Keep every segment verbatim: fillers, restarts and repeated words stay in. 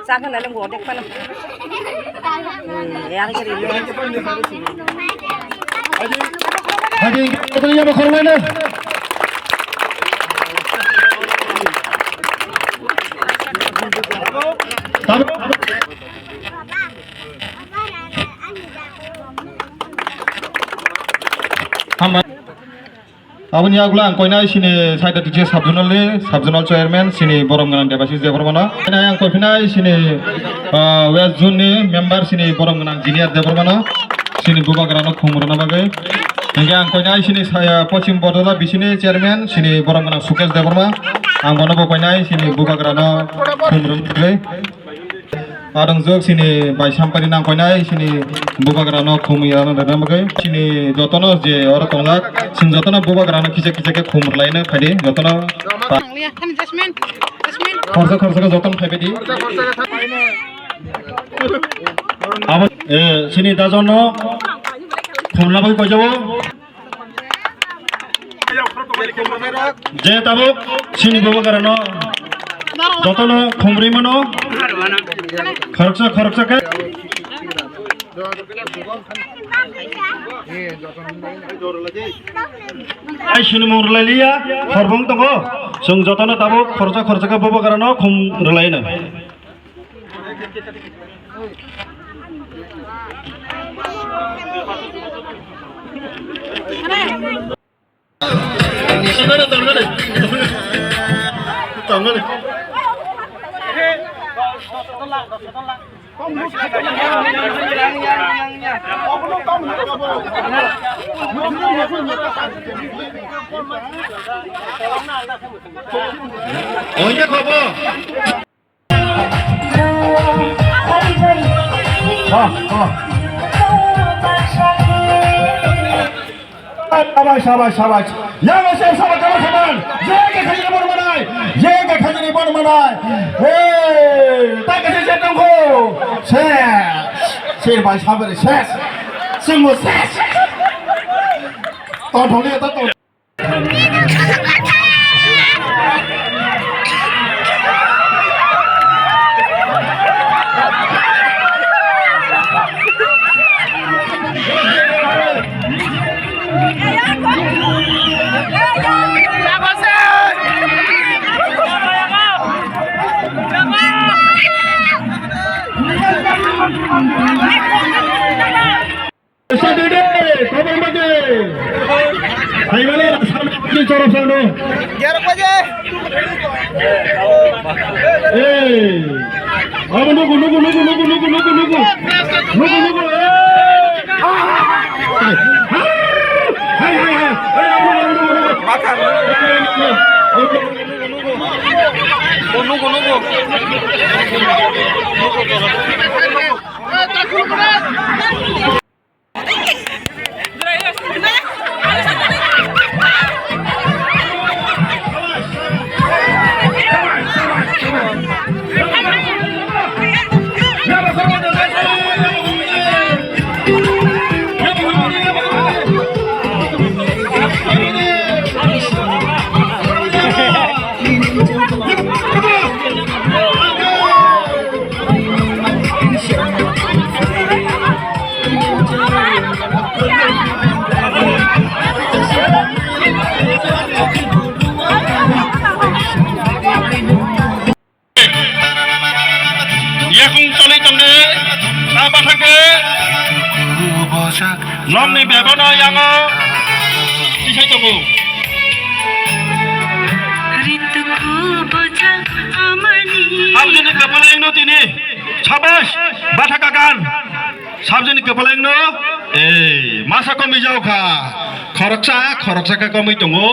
Chakna le ngode pana. Hmm, yang kiri. Hadi, hadi, yang bakal mana? Tahu? Hamba. Aboni yagulo ang koinai sini Saida D C sub-zonal ni sub-zonal chairman sini borom gwnang Debashis Debbarmano. Koinai ang koiphinai sini, ah, West Zone ni member sini borom gwnang Junior Debbarmano. Sini bubagrano khum rwna bagwi. Hingke ang koinai sini saya Poschim Bordoda bisini chairman sini borom gwnang Sukesh Debbarma. Ang bono bo koinai sini bubagrano khum rwna bagwi. Adongjwk sini bai sampari nang koinai sini bubagrano khum rwna bagwi. Sini jotono je oro tongjak, sini jotono bubagrano kisa kisa khe khum rwlaino phaidi jotono. Nanglia, hani Jasmine, Jasmine. Khorsa khorsa khe jotono phaibaidi. Abo, eh, sini dajono khum rwna bagwi koijabo. Je tabuk sini bubagrano jotono khumrwi mano. Khoroksa khoroksa khe. Ai sini mung rwlai liya, horbong tongo. Chwng jotono tabuk khoroksa khoroksa khe bubagrano khum rwlaino. Oye, kobo. Sabai, sabai, sabai. Yang saya sabai kamu sabai. Jaga kaji ni bon manai. Jaga kaji ni bon manai. Hei, tak kasi saya tunggu. Ses. Sir bai sabai ses. Semua ses. Tong tong ni tak tong. Sadede, kobor mate. Haibale, samni choro sano. Gerok baje. Eh. Abo nugu, nugu, nugu. Nugu, nugu, eh. Hai, hai, hai. Eh, abo nugu, nugu, nugu. Nugu, nugu. Yakung tolwi tongdi, ta bathakhe. Nokni bebano yango tisai tongo. Sabjini kwpal wngno tini. Sabash, bathakha gan. Sabjini kwpal wngno. Ei, masa komwi jaokha. Khoroksa, khoroksa khe komwi tongo.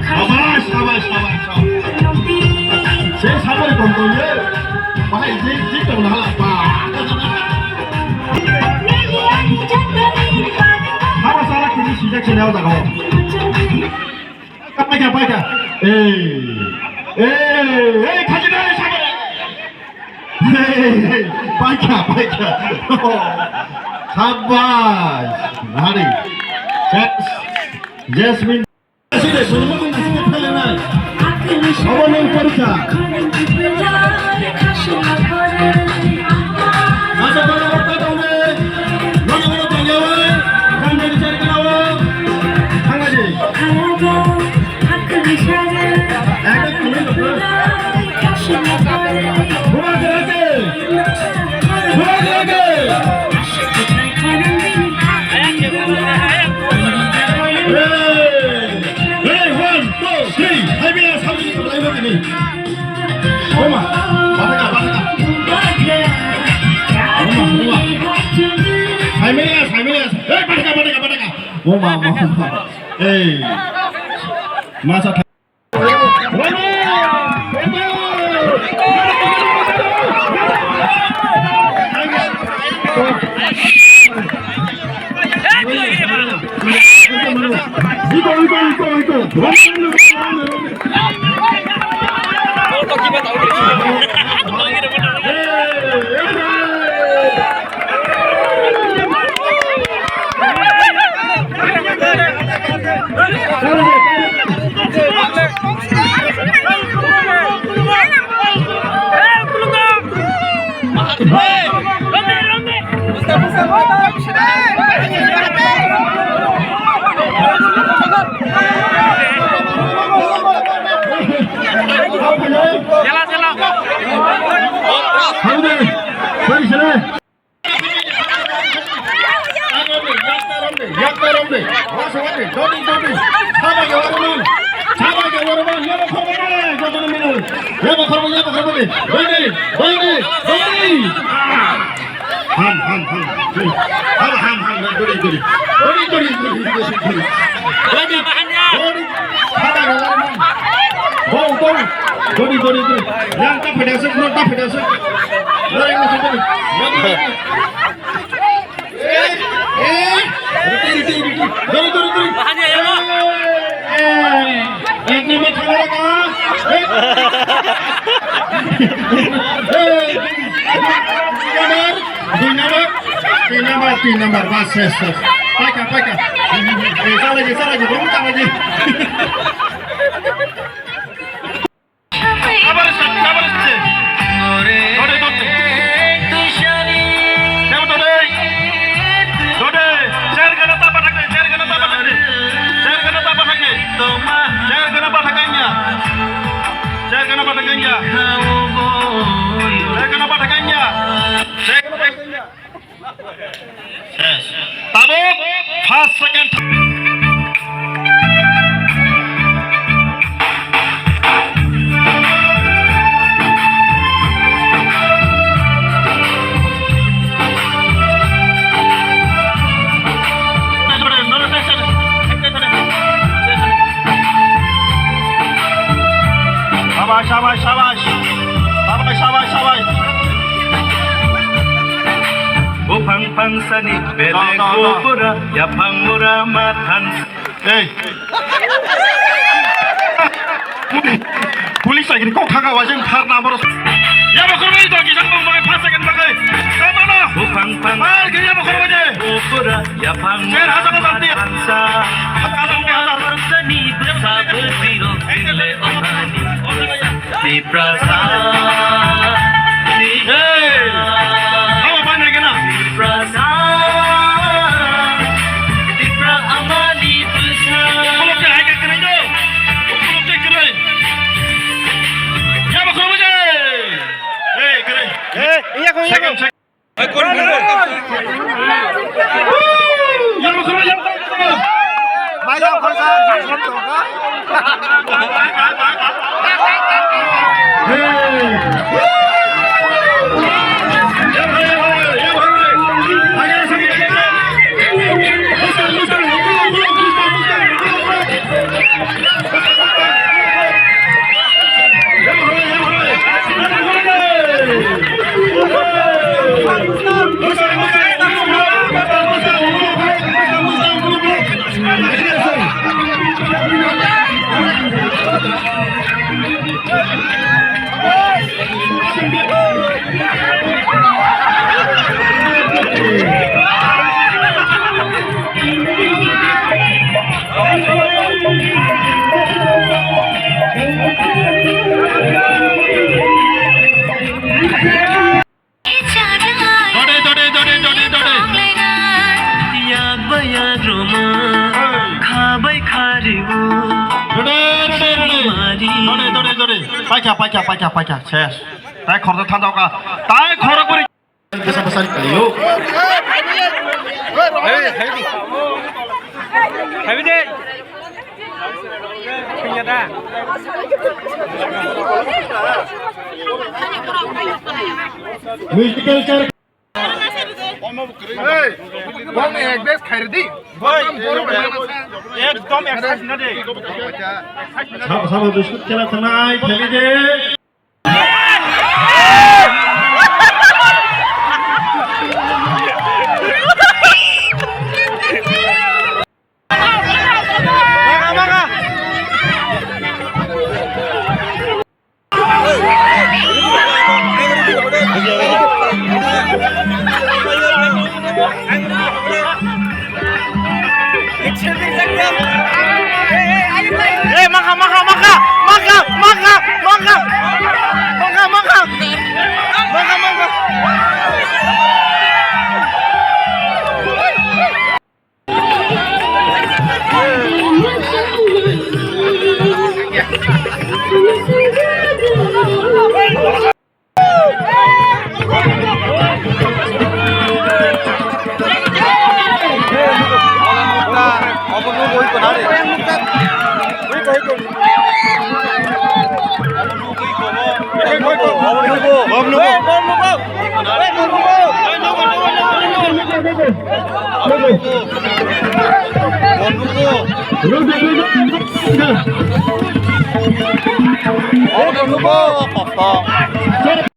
Shabash, shabash, shabash, shabash. Se sabari kom kom ye. Bahai jik jik tong na hala ba. Haba sala kini sijak sini awak jago. Paika, paika. Ei. Ei, ei, khaji dai, sabar. Hey, hey, paikha, paikha. Sabbas. Nari. Jas-, Jasmine. Obo nung porikha. Acha, bana bata tongde. Bana bata tongyawi. Kanjani chari kanawo. Thangadi. Ekdom thangwi tongkha. Buma khe, buma khe. Hey, hey, one, two, three. Hai bela, sabi, sabi, sabi. Oma, bataka, bataka. Oma, oma. Hai bela, hai bela. Hey, bataka, bataka, bataka. Oma, oma, oma. Hey. Masa. Ham, ham, ham. Ham, ham, ham. Dori, dori. Dori, dori, dori, dori, dori. Dori, dori. Hada gala man. Bau, bau. Dori, dori, dori. Yang ta pheda se, ta pheda se. Dori, dori, dori. Eh, eh. Dori, dori, dori, dori. Dori, dori, dori. Eh, eh. Ek number khana ka. Eh. Eh. Dui number, dui number, dui number, bas, ses, ses. Paika, paika. Eh, salai je, salai je, bom salai je. Abar sa, abar sa. Dode, dode. Dode, dode. Dode, ser gana tapa thakde, ser gana tapa thakde. Ser gana tapa thakde. Ser gana tapa thakde. Ser gana tapa thakde. Ser gana tapa thakde. Yes. Tabuk first, second. Shabash, shabash, shabash. Shabash, shabash, shabash. Buphang phangsani belek no, no, no. Gopura, yaphang mura mathan. Hey. Police lagi kok khaga wajeng thar na boros. Ya bokhorbai to kisa kong bai first second bagai. Sama no. Buphang phang. Ar ke ya bokhorbai de. Gopura, yaphang. Ser hasa ko santi. Hasa ko hasa. Sani bsa bsiro sile ohani. Tiprasa. Hey! Hawa bana gana. Tiprasa. Tipra amani bsa. Kolok ke hai ke kene jo. Kolok ke kene. Ya ba kolok je. Hey, kene. Eh, iya ko, iya ko. Second, second. Paikha, paikha, paikha, ses. Tai khorok thanjao ka. Tai khorok bwrwi. Bwsa bwsa ni kaliyo. Musical chair. Hey, bong ek bes khairi di. Ekdom excited na de. Sabo, sabo, biscuit khela thanai, family de. Eh, mangkha, mangkha, mangkha, mangkha, mangkha, mangkha, mangkha, mangkha, mangkha, mangkha.